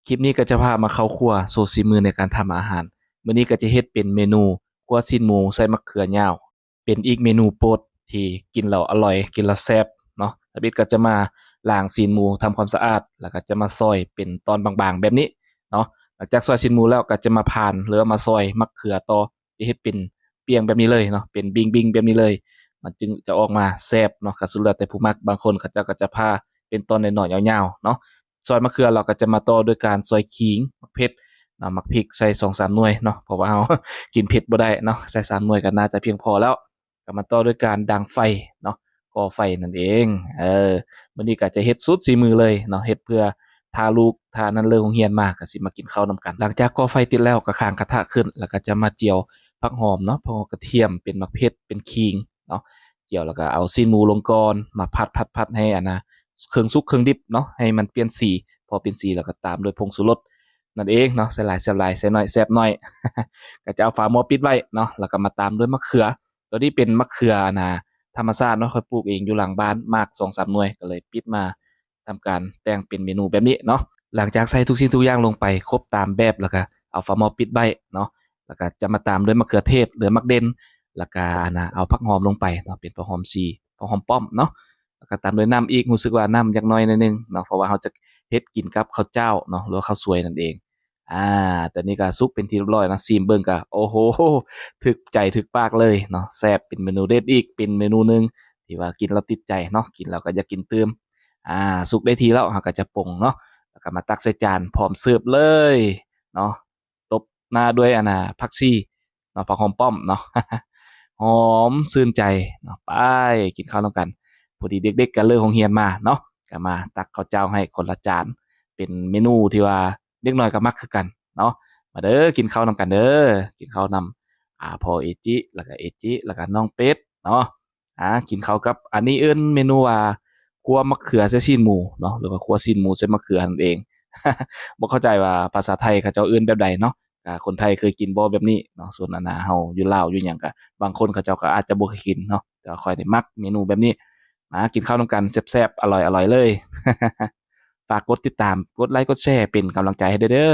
ຄລິບນີ້ກໍຈະພາມາເຂົ້າຄົວໂຊສີມືໃນການທຳອາຫານ. ມື້ນີ້ກໍຈະເຮັດເປັນເມນູຂົ້ວຊີ້ນໝູໃສ່ໝາກເຂືອຍາວ. ເປັນອີກເມນູໂປດທີ່ກິນແລ້ວອະລ່ອຍ, ກິນແລ້ວແຊບເນາະ. ທຳອິດກໍຈະມາລ້າງຊີ້ນໝູ, ທຳຄວາມສະອາດ, ແລ້ວກໍຈະມາຊອຍເປັນຕອນບາງໆແບບນີ້ເນາະ. ຫຼັງຈາກຊອຍຊີ້ນໝູແລ້ວ ກໍຈະມາພານ ຫຼືວ່າມາຊອຍໝາກເຂືອຕໍ່ ຈະເຮັດເປັນປ່ຽງແບບນີ້ເລີຍເນາະ, ເປັນບິ້ງໆແບບນີ້ເລີຍ, ມັນຈຶ່ງຈະອອກມາແຊບເນາະ. ກໍສຸດແລ້ວແຕ່ຜູ້ມັກ, ບາງຄົນເຂົາເຈົ້າກໍຈະຜ່າເປັນຕອນນ້ອຍໆຍາວໆເນາະ. ຊອຍມະເຂືອ ເຮົາກໍຈະມາຕໍ່ດ້ວຍການຊອຍຂີງ, ໝາກເຜັດເນາະ, ໝາກພິກໃສ່ສອງສາມໜ່ວຍເນາະ, ເພາະວ່າເຮົາກິນເຜັດບໍ່ໄດ້ເນາະ, ໃສ່ສາມໜ່ວຍກໍໜ້າຈະພຽງພໍແລ້ວ. ກໍມາຕໍ່ດ້ວຍການດັງໄຟເນາະ, ກໍ່ໄຟນັ້ນເອງ. ເອີ ມື້ນີ້ກໍຈະເຮັດສຸດສີມືເລີຍເນາະ, ເຮັດເພື່ອຖ້າລູກ ຖ້ານັ້ນເລີກໂຮງຮຽນມາ ກໍຊິມາກິນເຂົ້ານຳກັນ. ຫຼັງຈາກກໍ່ໄຟຕິດແລ້ວ ກໍຄ້າງກະທະຂຶ້ນ, ແລ້ວກໍຈະມາຈຽວຜັກຫອມເນາະ, ເພາະວ່າກະທຽມ ເປັນໝາກເຜັດ ເປັນຂີງເນາະ. ຈຽວແລ້ວກໍເອົາຊີ້ນໝູລົງກ່ອນ, ມາຜັດໆໆໃຫ້ອັນນ່າ ເຄື່ອງສຸກເຄື່ອງດິບເນາະ, ໃຫ້ມັນປ່ຽນສີ. ພໍປ່ຽນສີແລ້ວກໍຕາມດ້ວຍຜົງຊູລົດນັ້ນເອງເນາະ, ໃສ່ຫຼາຍແຊບຫຼາຍ, ໃສ່ໜ້ອຍແຊບໜ້ອຍ. ກໍຈະເອົາຝາໝໍ້ປິດໄວ້ເນາະ, ແລ້ວກໍມາຕາມດ້ວຍໝາກເຂືອ. ຕົວນີ້ເປັນໝາກເຂືອອັນນ່າທຳມະຊາດເນາະ, ຂ້ອຍປູກເອງຢູ່ຫຼັງບ້ານ, ໝາກສອງສາມໜ່ວຍ, ກໍເລີຍປິດມາ ທຳການແຕ່ງເປັນເມນູແບບນີ້ເນາະ. ຫຼັງຈາກໃສ່ທຸກສິ່ງທຸກຢ່າງລົງໄປຄົບຕາມແບບ ແລ້ວກະເອົາຝາໝໍ້ປິດໄວ້ເນາະ, ແລ້ວກະຈະມາຕາມດ້ວຍມະເຂືອເທດ ຫຼືໝາກເດັ່ນ, ແລ້ວກະອັນນ່າ ເອົາຜັກຫອມລົງໄປເນາະ, ເປັນຜັກຫອມສີ ຜັກຫອມປ້ອມເນາະ, ແລ້ວກະຕາມດ້ວຍນ້ຳອີກ, ຮູ້ສຶກວ່ານ້ຳຢາກໜ້ອຍໜ້ອຍໜຶ່ງເນາະ, ເພາະວ່າເຮົາຈະເຮັດກິນກັບເຂົ້າຈ້າວເນາະ ຫຼືວ່າເຂົ້າສວຍນັ້ນເອງ. ອາ ຕອນນີ້ກໍສຸກເປັນທີ່ຮຽບຮ້ອຍເນາະ, ຊີມເບິ່ງກໍ ໂອ້ໂຫ ຖືກໃຈຖືກປາກເລີຍເນາະ, ແຊບ, ເປັນເມນູເດັດອີກ ເປັນເມນູໜຶ່ງທີ່ວ່າກິນແລ້ວຕິດໃຈເນາະ, ກິນແລ້ວກໍຢາກກິນຕື່ມ. ອາ ສຸກໄດ້ທີ່ແລ້ວ ເຮົາກໍຈະປົງເນາະ, ແລ້ວກໍມາຕັກໃສ່ຈານພ້ອມເສີບເລີຍເນາະ, ຕົບໜ້າດ້ວຍອັນນ່າ ຜັກຊີເນາະ, ຜັກຫອມປ້ອມເນາະ, ຫອມຊື່ນໃຈເນາະ. ໄປກິນເຂົ້ານຳກັນ, ພໍດີເດັກໆກໍເລີກໂຮງຮຽນມາເນາະ, ກໍມາຕັກເຂົ້າເຈົ້າໃຫ້ຄົນລະຈານ, ເປັນເມນູທີ່ວ່າ ເດັກນ້ອຍກໍມັກຄືກັນເນາະ. ມາເດີ ກິນເຂົ້ານຳກັນເດີ, ກິນເຂົ້ານຳ ອາ ພໍ່ເອຈິ ແລ້ວກໍເອຈິ ແລ້ວກໍນ້ອງເປັດເນາະ. ອາ ກິນເຂົ້າກັບ ອັນນີ້ເອີ້ນເມນູວ່າ ຂົ້ວມະເຂືອໃສ່ຊີ້ນໝູເນາະ ຫຼືວ່າຂົ້ວຊີ້ນໝູໃສ່ມະເຂືອນັ້ນເອງ. ບໍ່ເຂົ້າໃຈວ່າພາສາໄທເຂົາເຈົ້າເອີ້ນແບບໃດເນາະ, ກະຄົນໄທເຄີຍກິນບໍ່ແບບນີ້ເນາະ? ສ່ວນອັນນ່າ ເຮົາຢູ່ລາວຢູ່ຫຍັງກະ ບາງຄົນເຂົາເຈົ້າກໍອາດຈະບໍ່ເຄີຍກິນເນາະ, ແຕ່ວ່າຂ້ອຍນີ້ມັກເມນູແບບນີ້. ມາກິນເຂົ້ານຳກັນແຊບໆ ອະລ່ອຍໆເລີຍ. ຝາກກົດຕິດຕາມ, ກົດໄລ, ກົດແຊ ເປັນກຳລັງໃຈໃຫ້ເດີ.